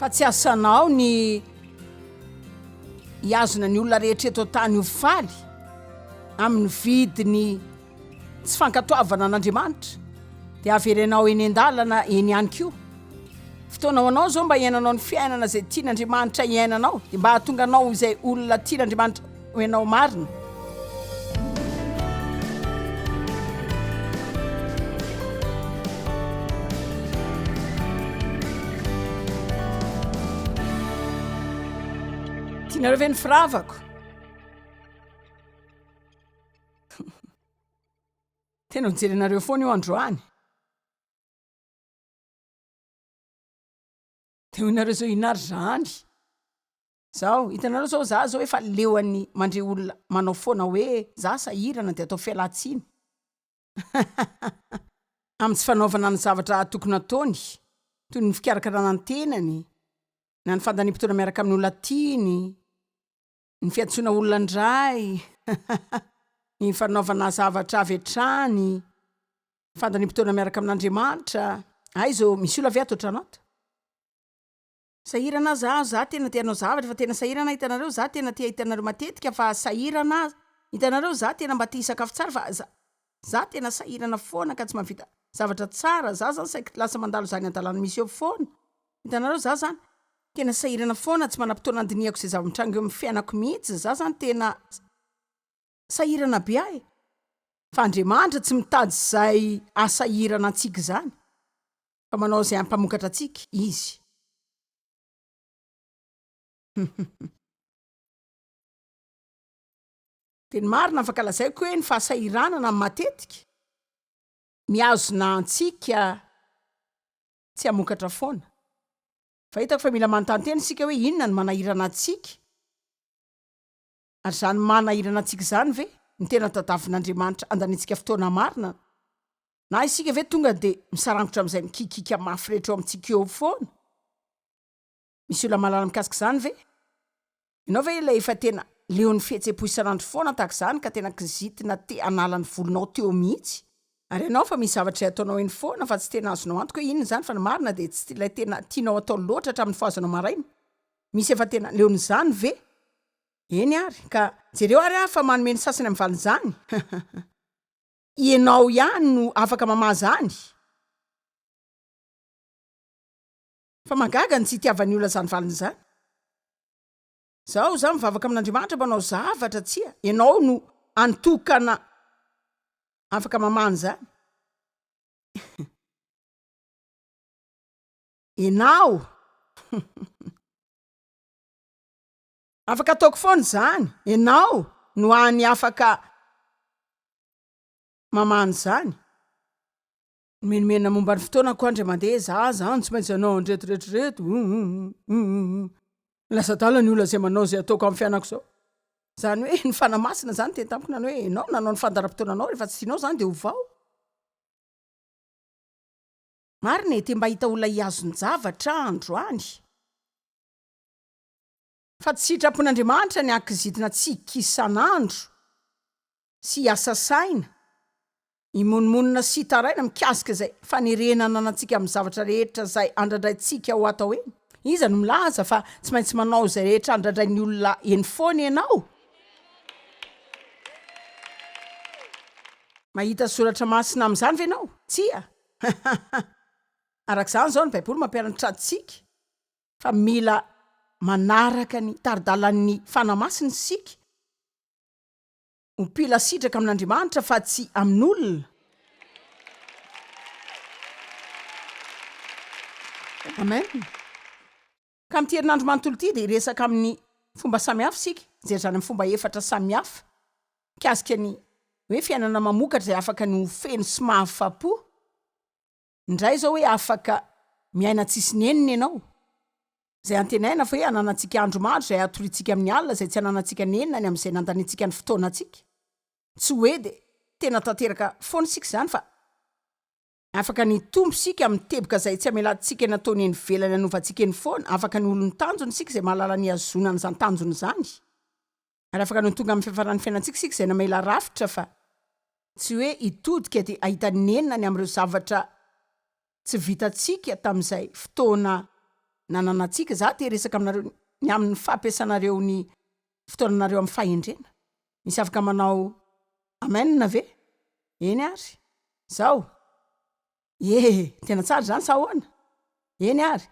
Fa tsy asanao ny hihazona ny olona rehetra eto an-tany ho faly amin'ny vidiny tsy fankatoavana an'Andriamanitra, dia haverenao eny an-dalana eny ihany koa. Fotoana ho anao izao mba hiainanao ny fiainana izay tian'Andriamanitra hiainanao, dia mba hahatonga anao ho izay olona tian'Andriamanitra ho ianao marina. Tianareo ve ny firavako? Tena ho jerenareo foana io androany. Dia hoy nareo zao inona ary zany? Zao, hitanareo zao za zao efa leon'ny mandre olona manao foana hoe za sahirana dia atao fialantsiny amin'ny tsy fanaovana ny zavatra tokony ataony toy ny fikarakarana ny tenany na ny fandaniam-potoana miaraka amin'ny olona tiany, ny fiantsoana olona indray, ny fanaovana zavatra avy hatrany, fandaniam-potoana miaraka amin'Andriamanitra. Aiza ô, misy olona ve ato an-trano ato? Sahirana aho za, za tena te hanao zavatra fa tena sahirana aho hitanareo, za tena te hahita anareo matetika fa sahirana aho, hitanareo za tena mba te hisakafo tsara fa za za tena sahirana foana ka tsy mahavita zavatra tsara, za zany saiky lasa mandalo zany hadalana misy eo foana, hitanareo za zany tena sahirana foana tsy manam-potoana handinihako izay zava-mitranga eo amin'ny fiainako mihitsy, za zany tena sahirana be aho e! Fa Andriamanitra tsy mitady izay hahasahirana antsika izany. Fa manao izay hampamokatra antsika Izy. Dia ny marina afaka lazaiko hoe ny fahasahiranana matetika mihazona antsika tsy hamokatra foana. Fa hitako fa mila manontany tena isika hoe inona no manahirana antsika? Ary izany manahirana antsika izany ve no tena tadavin'Andriamanitra handaniantsika fotoana marina? Na isika ve tonga dia misarangotra amin'izay mikikiaka mafy rehetra eo amintsika eo foana? Misy olona mahalala mikasika izany ve? Ianao ve ilay efa tena leon'ny fihetseham-po isan'andro foana tahaka izany ka tena kizitina te hanala ny volonao teo mihitsy? Ary ianao fa misy zavatra izay ataonao eny foana fa tsy tena azonao antoka hoe inona izany fa ny marina dia tsy ilay tena tianao atao loatra hatramin'ny nifohazanao maraina? Misy efa tena leon'izany ve? Eny ary, ka jereo ary aho fa manome ny sasany amin'ny valin'izany. Ianao ihany no afaka mamaha izany. Fa mahagaga ny tsy itiavan'ny olona izany valiny izany. Izao, izaho mivavaka amin'Andriamanitra mpanao zavatra, tsia, ianao no hany tokana afaka mamaha an'izany. Ianao. Afaka ataoko foana izany, ianao no hany afaka mamaha an'izany. Mimenomenona momba ny fotoanako aho ndray mandeha, za zany tsy maintsy hanao an'ireto rehetra ireto, humm. Lasa adala ny olona izay manao izay ataoko amin'ny fiainako izao. Izany hoe ny Fanahy Masina izany niteny tamiko nanao hoe ianao nanao ny fandaharam-potoananao rehefa tsy tianao izany dia ovao. Marina e, te mba hahita olona hihazon-javatra aho androany. Fa tsy sitrapon'Andriamanitra ny hankizitina antsika isan'andro sy hiasa saina, himonomonona sy hitaraina mikasika izay fanerena ananantsika amin'ny zavatra rehetra izay andrandraintsika ho atao eny. Iza no milaza fa tsy maintsy manao izay rehetra andrandrain'ny olona eny foana ianao? Mahita soratra masina amin'izany ve ianao? Tsia! Araka izany izao ny Baiboly mampianatra antsika fa mila manaraka ny tari-dalan'ny Fanahy Masina isika ho mpila sitraka amin'Andriamanitra fa tsy amin'olona. Amen. Ka amin'ity herinandro manontolo ity dia hiresaka amin'ny fomba samihafa isika, hijery izany amin'ny fomba efatra samihafa mikasika ny hoe fiainana mamokatra izay afaka ny ho feno sy mahafapo. Indray izao hoe afaka miaina tsisy nenina ianao, izay antenaina fa hoe hananantsika andro maro izay hatoriantsika amin'ny alina izay tsy hananantsika nenina ny amin'izay nandaniantsika ny fotoanantsika. Tsy hoe dia tena tanteraka foana isika izany fa afaka ny hitombo isika amin'ny teboka izay tsy hamelantsika ny ataony eny ivelany hanovantsika eny foana, afaka ny ho olon'ny tanjona isika izay mahalala ny hihazonana izany tanjona izany. Ary afaka ny ho tonga amin'ny fiafaran'ny fiainantsika isika izay namela rafitra fa tsy hoe hitodika dia hahita nenina ny amin'ireo zavatra tsy vitantsika tamin'izay fotoana nananantsika. Izaho te hiresaka aminareo ny amin'ny fampiasanareo ny fotoananareo amin'ny fahendrena. Misy afaka manao amen ve? Eny ary. Izao. Ie, tena tsara izany sa ahoana? Eny ary.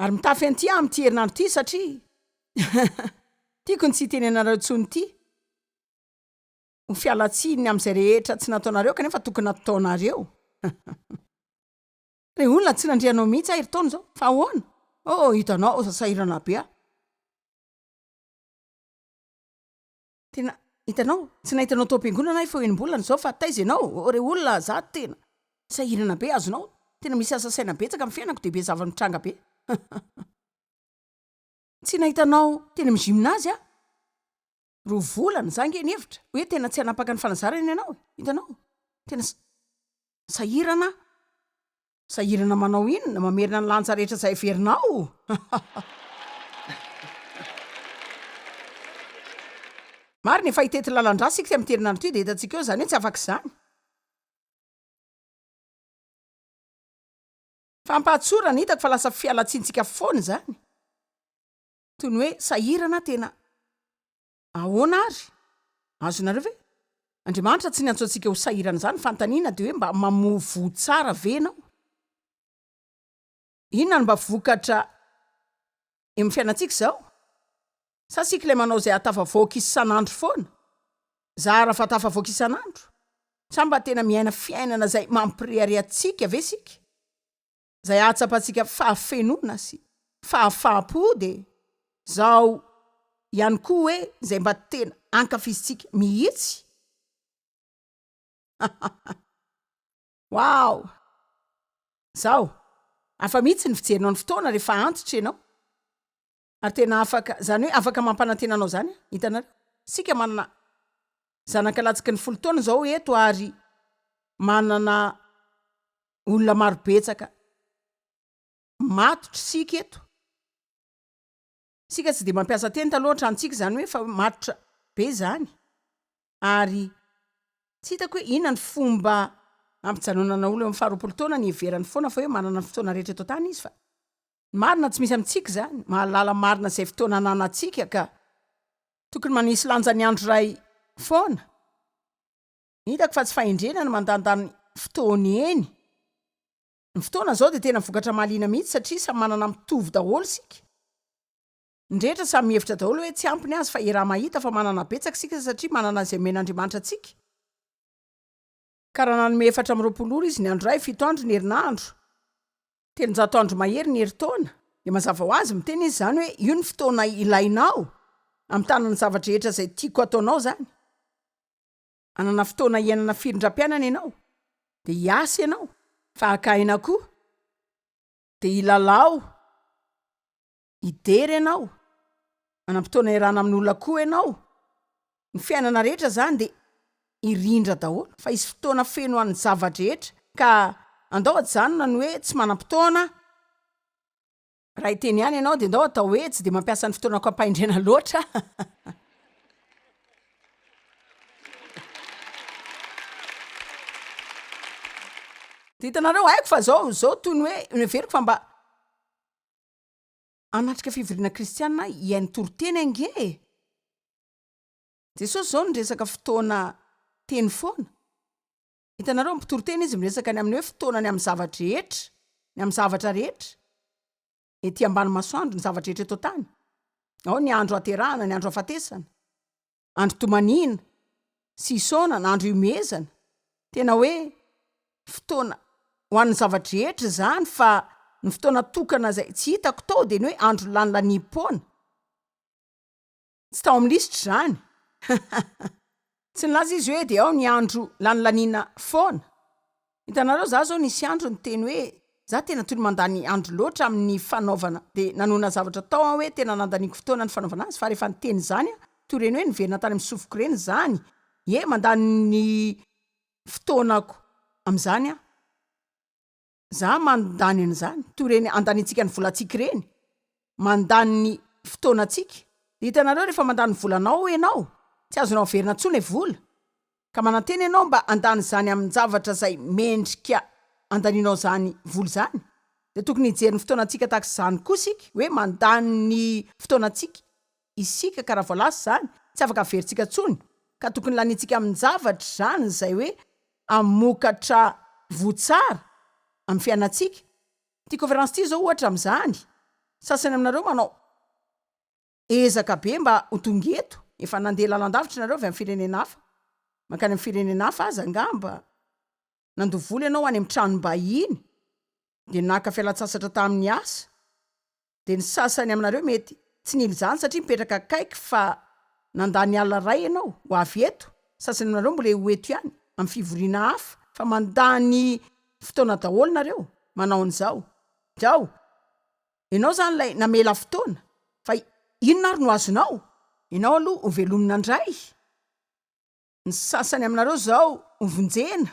Ary mitafy an'ity aho amin'ity herinandro ity satria tiako ny tsy hiteny anareo intsony ity. Ho fialantsiny amin'izay rehetra tsy nataonareo kanefa tokony nataonareo. Ry olona, tsy nandre anao mihitsy aho herintaona izao. Fa ahoana? Oh, hitanao, sahirana be aho. Tena, hitanao, tsy nahita anao tao am-piangonana aho efa ho enim-bolana izao, fa taiza ianao? Oh, ry olona, za tena sahirana be, azonao? Tena misy asa saina betsaka amin'ny fiainako, dia be zava-mitranga be. Tsy nahita anao teny amin'ny gymnase aho. 2 volana, za ange nihevitra hoe tena tsy hanapaka ny fanazarana ianao e! Hitanao? Tena sahirana aho. Sahirana manao inona? Mamerina ny lanja rehetra izay heverinao? Marina, efa hitety lalan-drà isika amin'ity herinandro ity dia hitantsika eo izany hoe tsy afaka izany. Fampahatsorana, hitako fa lasa fialan-tsintsika foana izany. Toy ny hoe sahirana aho tena ahoana ary? Azonareo ve? Andriamanitra tsy niantso antsika ho sahirana izany, fanontaniana dia hoe mba mamoa voa tsara ve ianao? Inona no mba vokatra eo amin'ny fiainantsika izao? Sa isika ilay manao izay hahatafavoaka isan'andro foana? Zara fa tafavoaka isan'andro? Sa mba tena miaina fiainana izay mampirehareha antsika ve isika? Izay ahatsapantsika fahafenoana sy fahafaham-po dia izao ihany koa hoe izay mba tena ankafizintsika mihitsy. Waouh! Izao, hafa mihitsy ny fijerinao ny fotoana rehefa antitra ianao. Ary tena afaka, izany hoe afaka mampanantena anao izany aho. Hitanareo? Isika manana zanaka latsaky ny folo taona izao eto ary manana olona maro betsaka matotra isika eto. Isika tsy dia mampiasa teny taloha an-tranontsika izany hoe fa matotra be izany. Ary tsy hitako hoe inona ny fomba hampijanonana olona eo amin'ny faharoapolo taona ny hiheverany foana fa hoe manana ny fotoana rehetra eto an-tany izy fa ny marina tsy misy amintsika izany mahalala marina izay fotoana ananantsika ka tokony manisy lanja ny andro iray foana. Hitako fa tsy fahendrena ny mandandany fotoana eny. Ny fotoana izao dia tena vokatra mahaliana mihitsy satria samy manana mitovy daholo isika. Ny rehetra samy mihevitra daholo hoe tsy ampy ny azy fa iaraha-mahita fa manana betsaka isika satria manana izay omen'Andriamanitra antsika. Ka raha nanome 24 ora izy ny andro iray, fito andro ny herinandro, 300 andro mahery ny herintaona, dia mazava ho azy miteny izy izany hoe io ny fotoana ilainao hamitana ny zava-drehetra izay tiako hataonao izany. Hanana fotoana hiainana firindram-piainana ianao, dia hiasa ianao, fa haka aina koa, dia hilalao, hidera ianao, hanam-potoana hiarahana amin'olona koa ianao. Ny fiainana rehetra izany dia hirindra daholo, fa hisy fotoana feno an'ny zava-drehetra, ka andao ajanona ny hoe tsy manam-potoana aho. Raha hiteny ihany ianao dia ndao atao hoe tsy dia mampiasa ny fotoanako am-pahendrena loatra aho. Dia hitanareo, haiko fa izao, izao toy ny hoe noheveriko fa mba hanatrika fivoriana kristiana aho hihaino toriteny ange e! Jesosy izao niresaka fotoana teny foana. Hitanareo, mpitoriteny izy miresaka ny amin'ny hoe fotoana ny amin'ny zava-drehetra, ny amin'ny zavatra rehetra ety ambany masoandro, ny zava-drehetra eto an-tany. Ao ny andro haterahana, ny andro hafatesana, andro tomaniana sy hisaonana, andro hihomehezana. Tena hoe fotoana ho an'ny zava-drehetra izany fa ny fotoana tokana izay tsy hitako tao dia ny hoe andro lanilaniam-poana. Tsy tao amin'ny lisitra izany. Tsy nilaza izy hoe dia ao ny andro lanilaniana foana. Hitanareo, za zao nisy andro niteny hoe za tena toy ny mandany andro loatra amin'ny fanaovana, dia nanonona zavatra tao aho hoe tena nandaniako fotoana ny fanaovana azy, fa rehefa niteny izany aho, toy ireny hoe niverina tany amin'ny sofiko ireny izany, ie, mandany ny fotoanako amin'izany aho. Za mandany an'izany, toy ireny andaniantsika ny volantsika ireny, mandany ny fotoanantsika. Dia hitanareo rehefa mandany ny volanao ianao, tsy azonao averina intsony ilay vola, ka manantena ianao mba handany izany amin-javatra izay mendrika andanianao izany vola izany. Dia tokony hijery ny fotoanantsika tahaka izany koa isika, hoe mandany ny fotoanantsika isika ka raha vao lasa izany, tsy afaka averintsika intsony, ka tokony laniantsika amin-javatra izany izay hoe hamokatra voa tsara amin'ny fiainantsika. Ity conférence ity izao ohatra amin'izany, sasany aminareo manao ezaka be mba ho tonga eto, efa nandeha lalandavitra ianareo avy amin'ny firenena hafa, mankany amin'ny firenena hafa aza angamba. Nandoa vola ianao any amin'ny tranom-bahiny, dia naka fialan-tsasatra tamin'ny asa, dia ny sasany aminareo mety tsy nila izany satria mipetraka akaiky fa nandany alina iray ianao ho avy eto, sasany aminareo mbola ho eto ihany amin'ny fivoriana hafa fa mandany fotoana daholo nareo manao an'izao. Izao, ianao izany ilay namela fotoana, fa inona ary no azonao? Ianao aloha ho velomina indray. Ny sasany aminareo zao ho vonjena.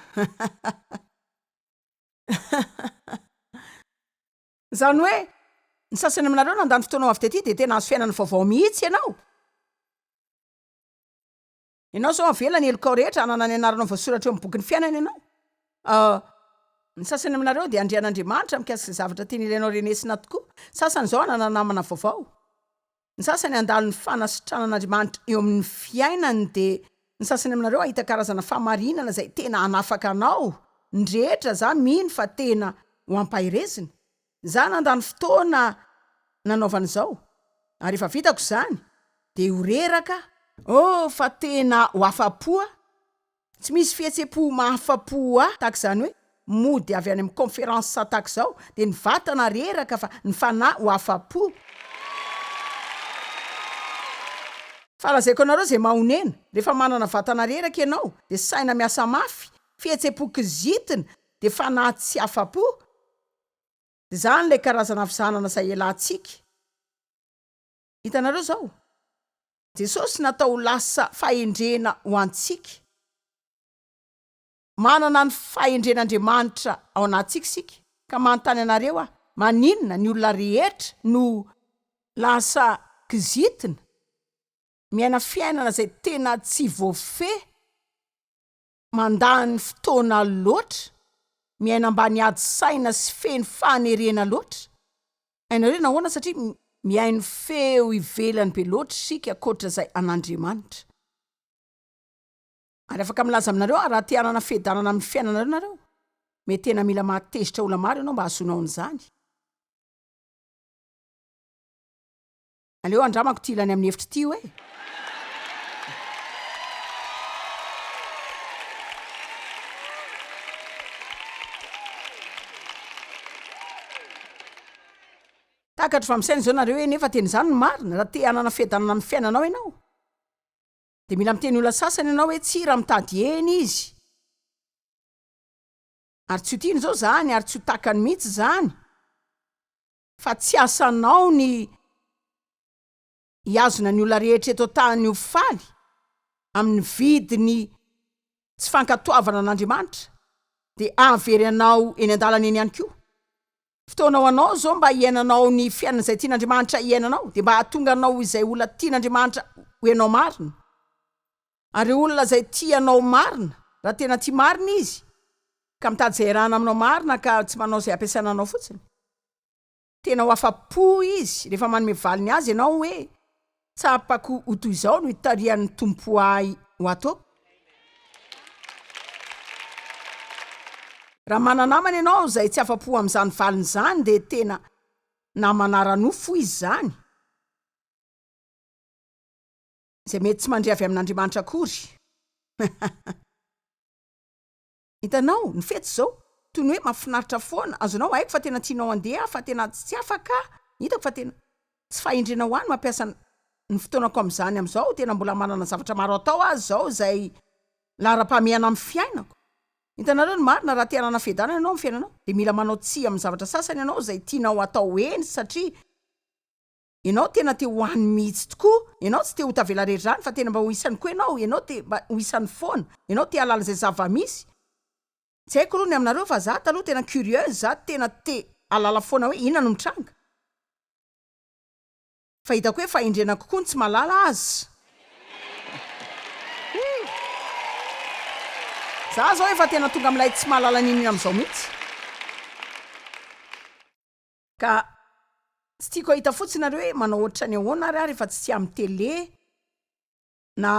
Izany hoe ny sasany aminareo nandany fotoana ho avy tety dia tena azo fiainana vaovao mihitsy ianao. Ianao zao avela ny helokao rehetra hanana ny anaranao voasoratra eo amin'ny bokin'ny fiainana ianao. Ny sasany aminareo dia andrian'Andriamanitra mikasika zavatra tiany ilainao renesina tokoa. Sasany izao hanana namana vaovao. Ny sasany handalo ny fanasitranan'Andriamanitra eo amin'ny fiainany dia ny sasany aminareo hahita karazana fahamarinana izay tena hanafaka anao, ny rehetra za mino fa tena ho ampaherezina. Za nandany fotoana nanaovana izao ary efa vitako izany dia ho reraka aho. Oh fa tena ho afa-po aho. Tsy misy fihetsem-po mahafa-po ahy tahaka izany hoe mody avy any amin'ny conférence tahaka izao dia ny vatana reraka fa ny fanahy ho afa-po. Fa lazaiko anareo izay mahonena, rehefa manana vatana reraka ianao dia saina miasa mafy, fihetsem-po kizitina dia fanahy tsy afa-po. Dia izany ilay karazana fizanana izay ialantsika. Hitanareo izao? Jesosy natao ho lasa fahendrena ho antsika. Manana ny fahendren'Andriamanitra ao anatintsika isika, ka manontany anareo aho, maninona ny olona rehetra no lasa kizitina, miaina fiainana izay tena tsy voafehy, mandany fotoana loatra, miaina ambany ady saina sy feno fanerena loatra. Hainareo hoe nahoana? Satria mihaino feo ivelany be loatra isika ankoatra izay an'Andriamanitra. Ary afaka milaza aminareo aho, raha te hanana fiadanana amin'ny fiainanareo nareo, mety tena mila mahatezitra olona maro ianao mba hahazoanao an'izany. Aleo andramako ity ilany amin'ny hevitra ity hoe. Takatro fa misaina izao nareo hoe nefa tena izany no marina, raha te hanana fiadanana amin'ny fiainanao ianao dia mila miteny olona sasany ianao hoe tsia raha mitady eny izy ary tsy ho tiany izao izany ary tsy ho takany mihitsy izany. fa tsy asanao ny hihazona ny olona rehetra eto an-tany ho faly amin'ny vidin'ny tsy fankatoavana an'Andriamanitra, dia hahavery anao eny an-dalana eny ihany koa. Fotoana ho anao izao mba hiainanao ny fiainana izay tian'Andriamanitra hiainanao, dia mba hahatonga anao ho izay olona tian'Andriamanitra ho ianao marina. Ary ireo olona izay tia anao marina, raha tena tia marina izy, ka mitady izay iarahana aminao marina ka tsy manao izay ampiasaina anao fotsiny, tena ho afa-po izy rehefa manome valiny azy ianao hoe, Tsapako ho toy izao no itarihan'ny Tompo ahy ho ato. Raha mana-namana ianao izay tsy afa-po amin'izany valiny izany dia tena namana ara-nofo izy izany. Izay mety tsy mandre avy amin'Andriamanitra akory. Hitanao, ny fety izao, toy ny hoe mahafinaritra foana, azonao, haiko fa tena tianao handeha aho fa tena tsy afaka aho, hitako fa tena tsy fahendrena ho ahy ny mampiasa ny fotoanako amin'izany amin'izao, tena mbola manana zavatra maro atao aho izao izay laharam-pahamehana amin'ny fiainako. Hitanareo ny marina, raha te hanana fiadanana ianao amin'ny fiainanao, dia mila manao tsia amin'ny zavatra sasany ianao izay tianao hatao eny satria Ianao tena te ho any mihitsy tokoa, ianao tsy te ho tavela rery zany fa tena mba ho isany koa ianao, ianao te mba ho isany foana, ianao te hahalala izay zava-misy. Tsy haiko aloha ny aminareo fa za taloha tena curieuse, za tena te hahalala foana hoe inona no mitranga. Fa hitako hoe fahendrena kokoa ny tsy mahalala aza. Za zao efa tena tonga amin'ilay tsy mahalala n'inon'inona amin'izao mihitsy. Ka tsy tiako hahita fotsiny nareo hoe manao ohatran'ny ahoana ary aho rehefa tsy amin'ny tele na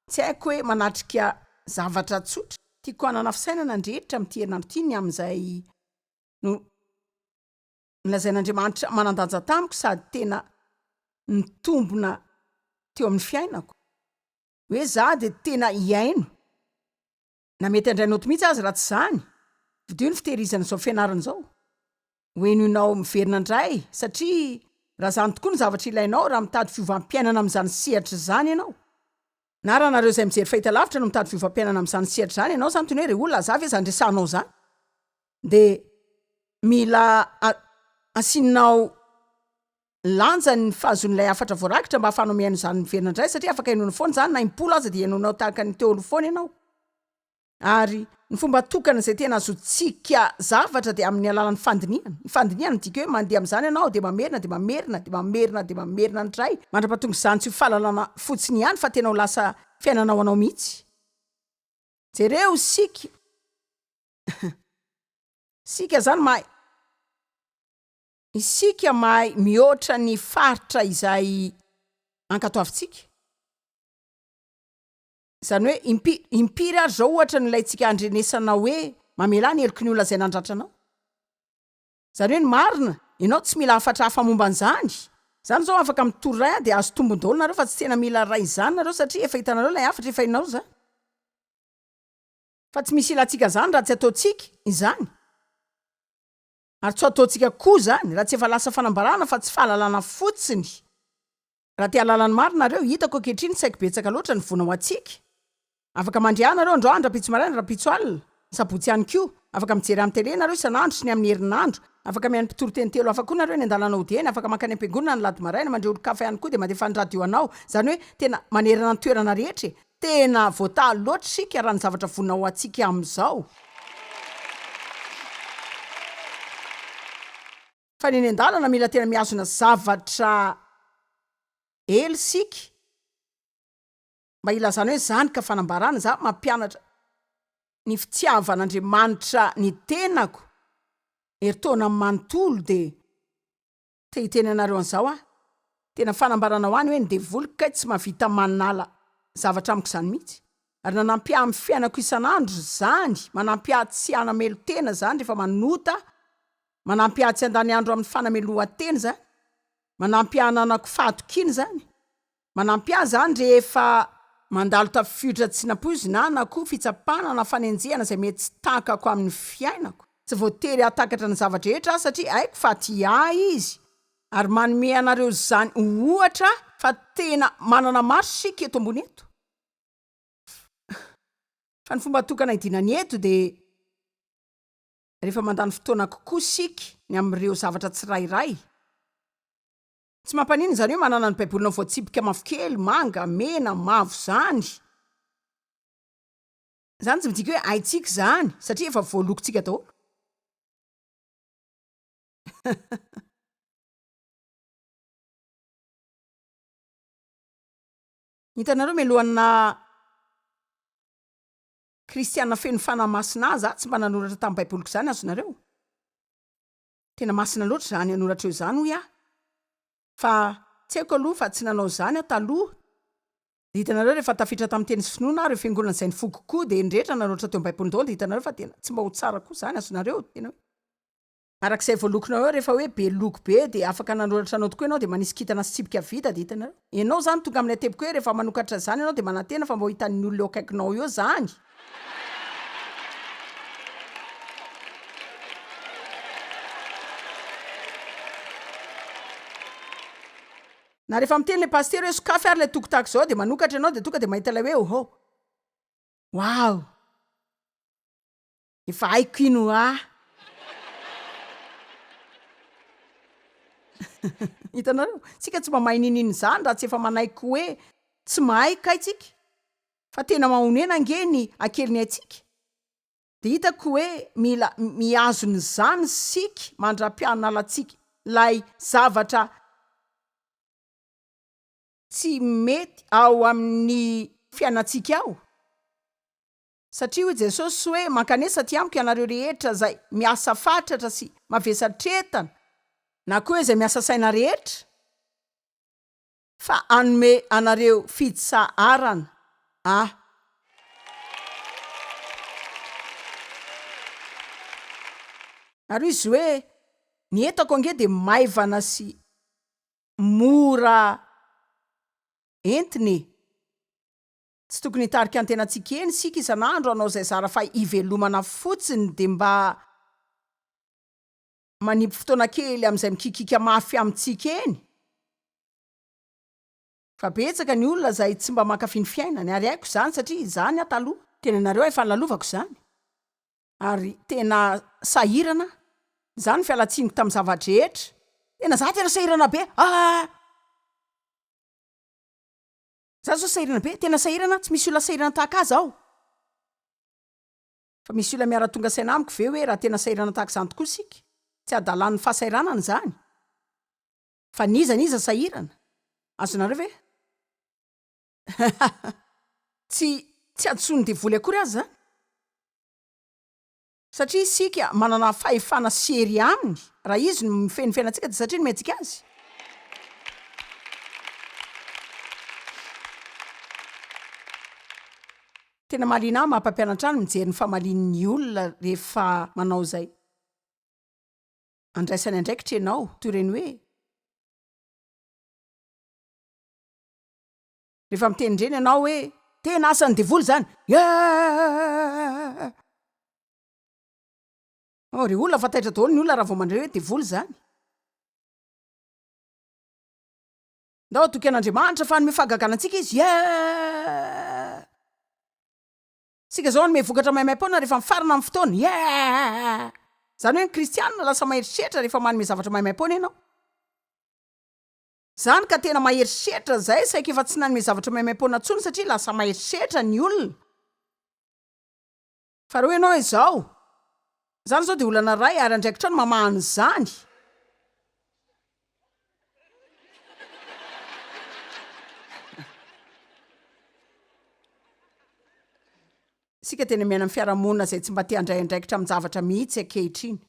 tsy haiko hoe manatrika zavatra tsotra. Tiako hanana fisainana ny rehetra amin'ity herinandro ity ny amin'izay no nolazain'Andriamanitra manan-danja tamiko sady tena nitombina teo amin'ny fiainako. Hoe za dia tena hihaino na mety handray naoty mihitsy aza raha tsy izany. Vidio ny fitehirizana izao fianarana izao. Ho henoinao miverina indray satria raha izany tokoa no zavatra ilainao raha mitady fiovam-piainana amin'izany sehatra izany ianao. Na raha nareo izay mijery fahitalavitra no mitady fiovam-piainana amin'izany sehatra izany ianao izany toy ny hoe re olona za ve izany resahanao izany dia mila asianao lanja ny fahazoan'ilay hafatra voarakitra mba hahafahanao mihaino izany miverina indray satria afaka henoina foana izany na impolo aza dia henoinao tahaka ny teo aloha foana ianao. Ary ny fomba tokana izay tena ahazoantsika zavatra dia amin'ny alalan'ny fandinihana. Ny fandinihana midika hoe mandeha amin'izany ianao dia mamerina dia mamerina dia mamerina dia mamerina indray mandra-pahatonga izany tsy ho fahalalana fotsiny ihany fa tena ho lasa fiainana ho anao mihitsy. Jereo isika, isika izany mahay. Isika mahay mihoatra ny faritra izay ankatoavintsika. Izany hoe impi- impiry ary izao ohatra no ilaintsika handrenesana hoe mamelà ny heloky ny olona izay nandratra anao? Izany hoe ny marina, ianao tsy mila hafatra hafa momba an'izany. Izany izao afaka mitory iray aho dia azo tombony daholo nareo fa tsy tena mila iray izany nareo satria efa hitanareo ilay hafatra, efa hainareo izany. Fa tsy misy ilantsika izany raha tsy ataontsika izany. Ary tsy ho ataontsika koa izany raha tsy efa lasa fanambarana fa tsy fahalalana fotsiny. Raha te hahalala ny marina nareo, hitako ankehitriny tsy haiko betsaka loatra ny voana ho antsika. Afaka mandre ahy nareo androany, rahampitso maraina, rahampitso alina, ny sabotsy ihany koa. Afaka mijery amin'ny tele nareo isan'andro sy ny amin'ny herinandro. Afaka mihaino mpitory teny telo hafa koa nareo eny an-dalana hody eny. Afaka mankany am-piangonana ny alahady maraina, mandre olon-kafa ihany koa dia mandefa ny radio anao. Izany hoe tena manerana ny toerana rehetra e! Tena voataha loatra isika raha ny zavatra vonona ho antsika amin'izao. Fa ny eny an-dalana mila tena mihazona zavatra ela isika mba hilazana hoe izany ka fanambarana, izaho mampianatra ny fitiavan'Andriamanitra ny tenako herintaona manontolo dia Te hiteny anareo an'izao aho, tena fanambarana ho ahy ny hoe ny devoly kay tsy mahavita manala zavatra amiko izany mihitsy. Ary nanampy ahy amin'ny fiainako isan'andro izany, manampy ahy tsy hanamelo-tena izany rehefa manota aho, manampy ahy tsy handany andro amin'ny fanamelohan-tena izany, manampy ahy hananako fahatokiana izany. Manampy ahy izany rehefa mandalo tafiotra tsy nampoizina na koa fitsapana na fanenjehana izay mety tsy takako amin'ny fiainako. Tsy voatery hahatakatra ny zava-drehetra aho satria haiko fa tia ahy Izy ary manome anareo izany ho ohatra aho fa tena manana maro isika eto ambony eto. Fa ny fomba tokana hidinany eto dia rehefa mandany fotoana kokoa isika ny amin'ireo zavatra tsirairay. Tsy mampaninona izany hoe manana ny Baibolinao voatsipika mavokely, manga, mena, mavo izany. Izany tsy midika hoe haintsika izany, satria efa voalokontsika daholo. Hitanareo, mialohan'ny naha kristiana feno fanahy masina ahy, za tsy mba nanoratra tamin'ny Baiboliko izany, azonareo? Tena masina loatra izany hanoratra eo izany hoy aho. Fa tsy haiko aloha fa tsy nanao izany aho taloha. Dia hitanareo rehefa tafiditra tamin'ny teny sy finoana aho, ireo fiangonana izay nifoha kokoa dia ny rehetra nanoratra teo amin'ny baiboliny daholo dia hitanareo fa tena tsy mba ho tsara koa izany azonareo tena hoe araka izay voalokonao eo rehefa hoe be loko be dia afaka nanoratra anao tokoa ianao dia manisy kintana sy tsipika vita dia hitanareo ianao izany tonga amin'ilay teboka hoe rehefa manokatra izany ianao dia manantena fa mba ho hitan'ny olona eo akaikinao eo izany. Na rehefa miteny ilay pasitera hoe sokafy ary ilay toko tahaka izao dia manokatra ianao dia tonga dia mahita ilay hoe oho. Wow! Efa haiko iny hoa. Hitanareo? Tsika tsy mba mahay niniana izany raha tsy efa manaiky hoe tsy mahay kay tsika. Fa tena mahonena ange ny hakeliny haintsika. Dia hitako hoe mila mihazona izany isika mandra-pianalantsika ilay zavatra tsy mety ao amin'ny fiainantsika ao. Satria hoy Jesosy hoe, Mankanesa aty amiko ianareo rehetra izay miasa fatratra sy mavesatretana. Na koa hoe izay miasa saina rehetra, fa hanome anareo fitsaharana Aho. Ary hoy izy hoe, Ny entako ange dia maivana sy mora entina e! Tsy tokony hitarika ny tenantsika eny isika isan'andro hanao izay zara fa hivelomana fotsiny dia mba manipy fotoana kely amin'izay mikikiaka mafy amintsika eny. Fa betsaka ny olona izay tsy mba mankafy ny fiainany ary haiko izany satria izany aho taloha. Tena nareo efa nolalovako izany ary tena sahirana aho. Izany ny fialan-tsiniko tamin'ny zava-drehetra. Tena za tena sahirana be ah! Za zao sahirana be, tena sahirana, tsy misy olona sahirana tahaka ahy zaho. Fa misy olona miara-tonga saina amiko ve hoe raha tena sahirana tahaka izany tokoa isika? Tsy hadalan'ny fahasahiranana izany. Fa n'iza n'iza sahirana? Azonareo ve? Tsy tsy hadisoan'ny devoly akory aza izany. Satria isika manana fahefana sy hery aminy, raha izy no mifehy ny fiainantsika dia satria nomentsika azy. Tena mahaliana ahy maha mpampianatra ahy ny mijery ny famalian'ny olona rehefa manao izay andraisany andraikitra ianao, toy ireny hoe. Rehefa miteny ireny ianao hoe tena asan'ny devoly izany, eehh! Oh, ry olona fa taitra daholo ny olona raha vao mandre hoe devoly izany. Ndao hatoky an'Andriamanitra fa hanome fahagagana antsika izy, eehh! Isika izao hanome vokatra maimaim-poana rehefa mifarana ny fotoana, eehh! Izany hoe ny kristianina lasa mahery setra rehefa manome zavatra maimaim-poana ianao. Zany ka tena mahery setra zay saika efa tsy nanome zavatra maimaimpoana tsony satria lasa mahery setra ny olona. Fa reo ianao izao, zany zao dia olana iray ary andraikitrao ny mamaha an'izany. Isika tena miaina amin'ny fiarahamonina izay tsy mba te handray andraikitra amin-javatra mihitsy ankehitriny.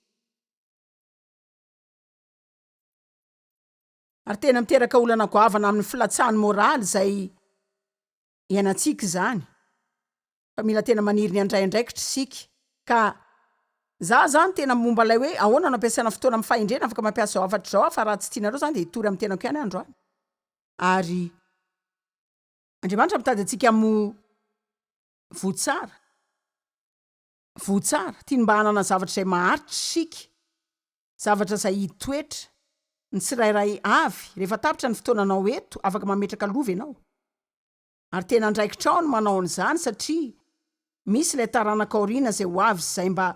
Ary tena miteraka olana goavana amin'ny filatsahan'ny moraly izay iainantsika izany. Fa mila tena maniry ny handray andraikitra isika. Ka za zany tena momba ilay hoe ahoana no ampiasaina fotoana amin'ny fahendrena, afaka mampiasa izao hafatra izao aho fa raha tsy tianareo izany dia hitory amin'ny tenako ihany aho androany. Ary Andriamanitra mitady antsika mo voa tsara. Voa tsara. Tiany mba hanana zavatra izay maharitra isika. Zavatra izay hitoetra. Ny tsirairay avy, rehefa tapitra ny fotoananao eto, afaka mametraka lova ianao. Ary tena andraikitrao ny manao an'izany satria misy ilay taranaka aoriana izay ho avy izay mba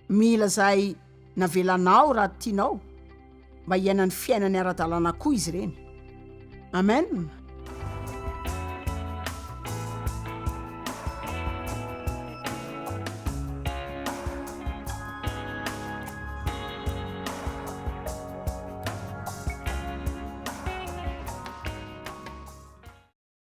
mila izay navelanao raha tianao mba hiaina ny fiainany ara-dalàna koa izy ireny. Amen.